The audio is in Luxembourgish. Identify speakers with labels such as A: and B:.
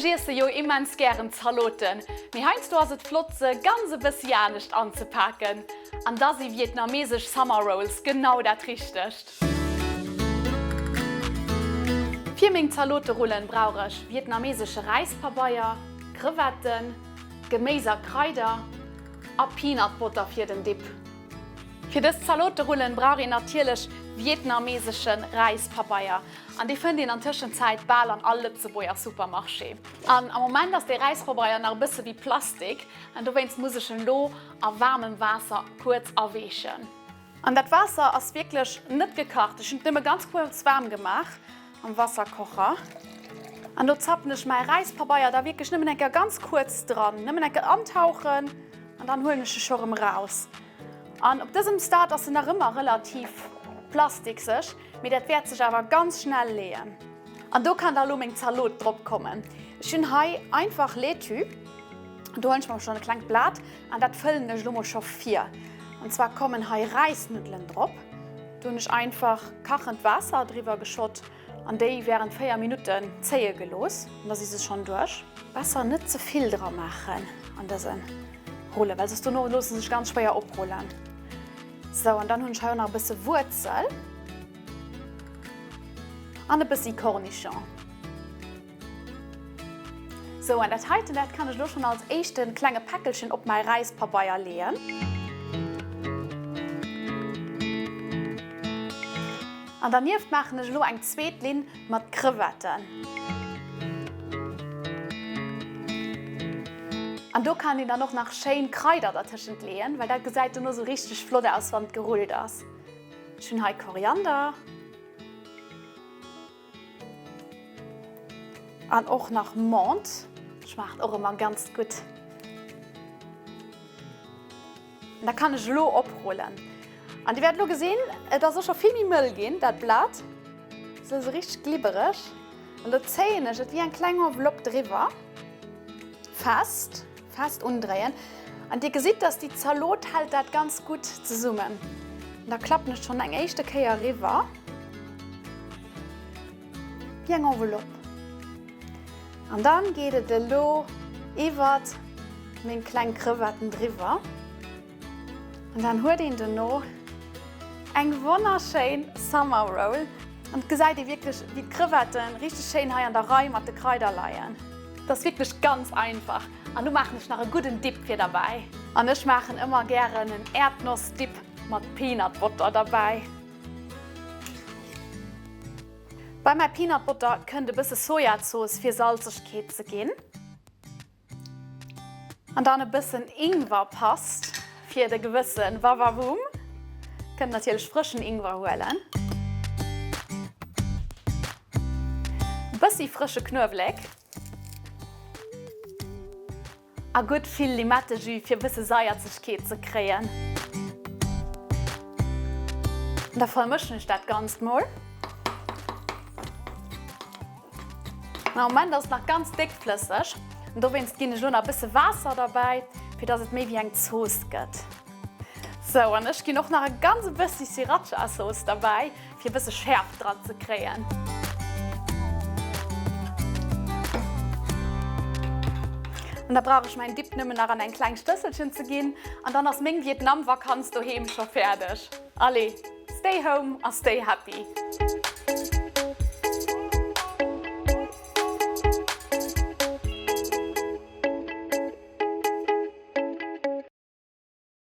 A: Ech iesse jo immens gären Zaloten, mee heiansdo ass et flott se ganz e bëssi anescht anzepaken. An da si vietnamesesch Summer Rolls genau dat richtegt. Fir meng Zaloterullen brauch ech vietnamesesche Räispabeier, Crevetten, Geméis a Kraider a Peanutbotter fir den Dip. Fir dës Zaloterullen brauch een natierlech vietnamesesche Räispabeier an dee fënnt een an Tëschenzäit bal an all Lëtzebuerger Supermarché. An am Moment ass dee Räispabeier nach e bësse wéi Plastik an dowéinst muss ech en lo a waarmem Waasser kuerz aweechen. An dat Waasser ass wierklech net gekacht, ech hunn et nëmme ganz kuerz waarm gemaach am Wasserkocher. An do zappen ech mäi Räispabeier da wierklech nëmmen eng Kéier ganz kuerz dran, nëmmen eng Kéier antauchen an dann huelen ech e scho rëm raus. An op dësem Stade ass en nach ëmmer relativ plastikseg, mee dat wäert sech awer ganz schnell leeën. An do kann da lo meng Zalot drop kommen. Ech hunn hei einfach Laitue, do huelen ech mer schonn e klengt Blat an dat fëllen ech lo mol scho vir. An zwar kommen hei Räisnuddelen drop. Do hunn ech einfach kachend Waasser driwwer geschott an déi während 4 Minutten zéie gelooss. An da si se schonn duerch. Besser net ze vill dra maachen an dëse Rulle, well soss dono loosse se sech ganz schwéier oprullen. Sou, an dann hunn ech hei och nach e bësse Wuerzel an e bëssi Cornichon. Sou, an dat heiten, dat kann ech elo schonn als éischte klenge Päckelchen op mäi Räispabeier leeën. An dernieft maachen ech elo eng zweet Linn mat Crevetten. An do kann een dann och nach schéin Kraider dertëschent leeën, well dat gesäit dono sou richteg flott aus, wann et gerullt ass. Ech hunn hei Koriander. An och nach Menthe, schmaacht och ëmmer ganz gutt. An da kann ech elo oprullen. An Dir wäert elo gesinn, et ass och scho vill méi mëll ginn, dat Blat. Sou esou richteg glibbereg. An do zéien ech et wéi eng kleng Enveloppe driwwer. Fest, fest undréien. An Dir gesitt, dass déi Zalot hält dat ganz gutt zesummen. An da klappen ech schonn eng éischte Kéier eriwwer. Wéi eng Enveloppe. An dann geet et elo iwwert meng kleng Crevetten driwwer. An dann huet een dono eng wonnerschéin Summer Roll. An et gesäit ee wierklech wéi d'Crevetten richteg schéin hei an der Rei mat de Kraider leien. Et ass wierklech ganz einfach. An lo maachen ech nach e gudden Dip fir derbäi. An ech maachen ëmmer gären en Erdnossdip mat Peanutbotter derbäi. Bei mäi Peanut Butter kënnt e bësse Sojazooss fir Salzegkeet ze ginn. An dann e bëssen Ingwerpast fir de gewësse Wawawum. Kënnt natierlech frëschen Ingwer huelen. E bëssi frësche Knuewelek. A gutt vill Limettejus fir bësse Saierzegkeet ze kréien. Da vermëschen ech dat Ganzt mol. Am Moment ass et nach ganz déckflësseg, dowéinst ginn ech elo nach e bësse Waasser derbäi, fir dass et méi wéi eng Zooss gëtt. Sou, an ech ginn och nach e ganz e bëssi Sriracha-Zooss derbäi, fir e bësse Schäerft dran ze kréien. An da brauch ech mäin Dip nëmmen nach an eng kleng Stësselchen ze ginn an dann ass meng Vietnam-Vakanz doheem scho fäerdeg. Allez, stay home a stay happy!